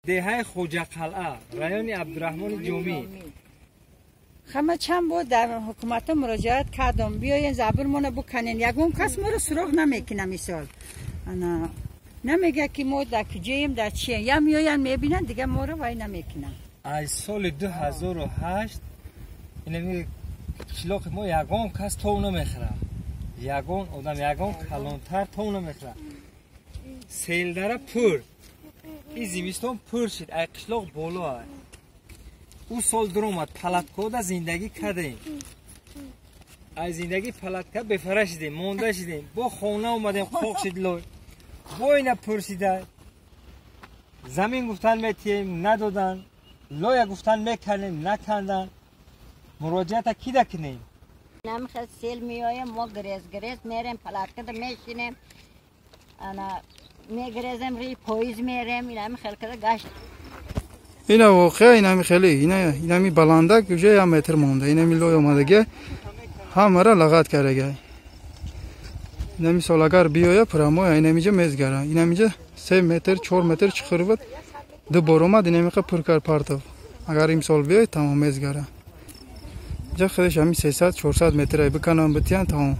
Деҳаи Хоҷақалъа, райони Абдураҳмони Ҷомӣ. Ҳама чанд бор дар ҳукумата муроҷиат кардам, биёен, забрмона буканен. Ягон кас моро суроғ намекуна. Мисол, ана намега, ки мо дар куҷоем, дар чием. Я меоянд, мебинанд, дига моро вай намекунанд. Аз соли 2008 инами қишлоқи мо ягон кас тов намехӯрад, ягон одам, ягон калонтар тов намехӯрад. Селдара пур, ин зимистон пур шид, ай қишлоқ боло ай. Ӯ сол дуромад, палаткода зиндагӣ кардем. Ай зиндагӣ палатка бефара шидем, монда шидем. Бо хона омадем, қоқ шид лой, бо ина пурсида. Замин гуфтан метиҳем, надодан. Лоя гуфтан мекардем, накардан. Муроҷиата кида кунем? Намхел сел меоем, мо грез грез мерем, палаткада мешинем, ана мегрезем, рӯи поиз мерем, инами хел када гашт. Ина воқеа инами хеле, ина инами баландак уже 1 метр монда, инами лой омадага, ҳамара лағат кардага. Инами сол агар биёя, прямо инамиҷа мезгара. Инамиҷа 3 метр, 4 метр чиқир буд, ду бор омад, инамиқа пур кард, партов. Агар имсол биёй, тамом, мезгара. Ҷа худаш ҳами 300, 400 метр биканам, битиян, тамом.